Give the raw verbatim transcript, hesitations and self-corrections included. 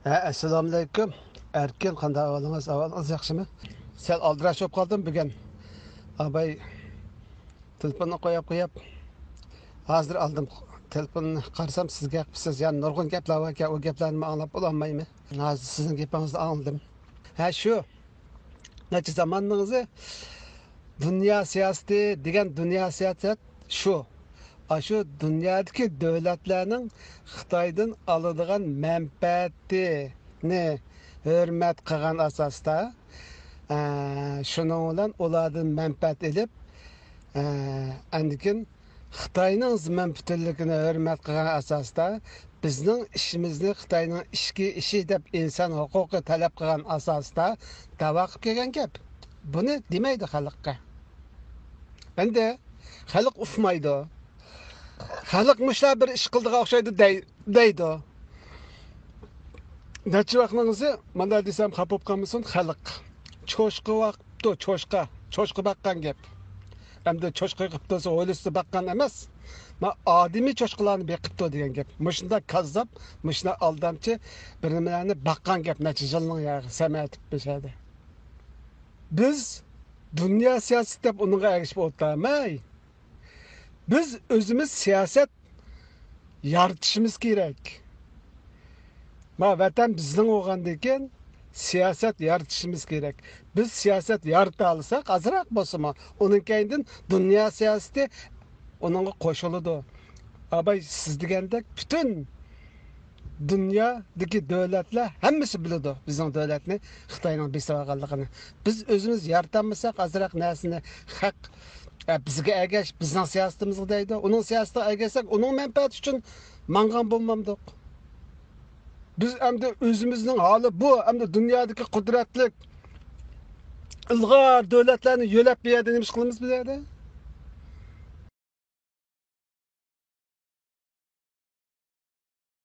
ھە، ئەسسالامۇئەلەيكۇم. ئەركىن، قانداق ئەھۋالىڭىز؟ ئەھۋالىڭىز ياخشىمۇ؟ سەل ئالدىراش بولۇپ قالدىم بۈگۈن. ئاباي تېلېفوننى قويۇپ قويۇپ، ھازىر ئالدىم تېلېفوننى. قارىسام، سىز گەپسىز. يەنە نۇرغۇن گەپلەر باركەن، ئۇ گەپلەرنى ئاڭلاپ بولالمايمەن. ھازىر سىزنىڭ گېپىڭىزنى ئاڭلىدىم. ھە، شۇ. نەچچە زاماننىڭ ئۆزى دۇنيا سىياسىتى دېگەن دۇنيا سىياسەت شۇ. ئاشۇ دۇنيادىكى دۆلەتلەرنىڭ خىتايدىن ئالىدىغان مەنپەئەتىنى ھۆرمەت قىلغان ئاساستا، ئە، شۇنىڭ بىلەن ئۇلاردىن مەنپەئەت ئېلىپ، ئە، ئاندىن كېيىن خىتاينىڭ زېمىن پۈتۈنلۈكىنى ھۆرمەت قىلغان ئاساستا، بىزنىڭ ئىشىمىزنى خىتاينىڭ ئىچكى ئىشى دەپ ئىنسان ھوقۇقى تەلەپ قىلغان ئاساستا دەۋا قىلىپ كەلگەن گەپ. بۇنى دېمەيدۇ خەلققە. ئەمدى خەلق ئۇقمايدۇ. خەلق مۇشۇلار بىر ئىش قىلدىغان ئوخشايدۇ دەي-، دەيدۇ. نەچچە ۋاقىتنىڭ ئۆزى مانا دېسەم خاپا بولۇپ قالمىسۇن خەلق. چوشقا باقىپتۇ، چوشقا. چوشقا باققان گەپ. ئەمدى چوشقا قىپتۇ دېسە ھويلىسىدا باققان ئەمەس. ما ئادىمىي چوشقىلارنى بېقىپتۇ دېگەن گەپ. مۇشۇنداق كاززاپ، مۇشۇنداق ئالدامچى بىر نېمىلەرنى باققان گەپ نەچچە يىلنىڭ ياغى سەمەتىپ بېشەدە. بىز دۇنيا سىياسىتى دەپ ئۇنىڭغا ئەگىشىپ ئولتۇرماي، بىز ئۆزىمىز سىياسەت يارىتىشىمىز كېرەك. ما ۋەتەن بىزنىڭ بولغاندىن كېيىن سىياسەت يارىتىشىمىز كېرەك. بىز سىياسەت يارىتالىساق، ئازراق بولسىمۇ، ئۇنىڭ كەينىدىن دۇنيا سىياسىتى ئۇنىڭغا قوشۇلىدۇ. ئاباي، سىز دېگەندەك پۈتۈن دۇنيادىكى دۆلەتلەر ھەممىسى بىلىدۇ بىزنىڭ دۆلەتنى خىتاينىڭ بېسىۋالغانلىقىنى. بىز ئۆزىمىز يارىتالمىساق ئازراق نەرسىنى، خەق، ئە، بىزگە ئەگەش، بىزنىڭ سىياسىتىمىزغا دەيدۇ. ئۇنىڭ سىياسىتىغا ئەگەشسەك، ئۇنىڭ مەنپەئەتى ئۈچۈن ماڭغان بولمامدۇق؟ بىز ئەمدى ئۆزىمىزنىڭ ھالى بۇ، ئەمدى دۇنيادىكى قۇدرەتلىك ئىلغار دۆلەتلەرنى يۆلەپ بۇ يەردە نېمە ئىش قىلىمىز بۇ يەردە؟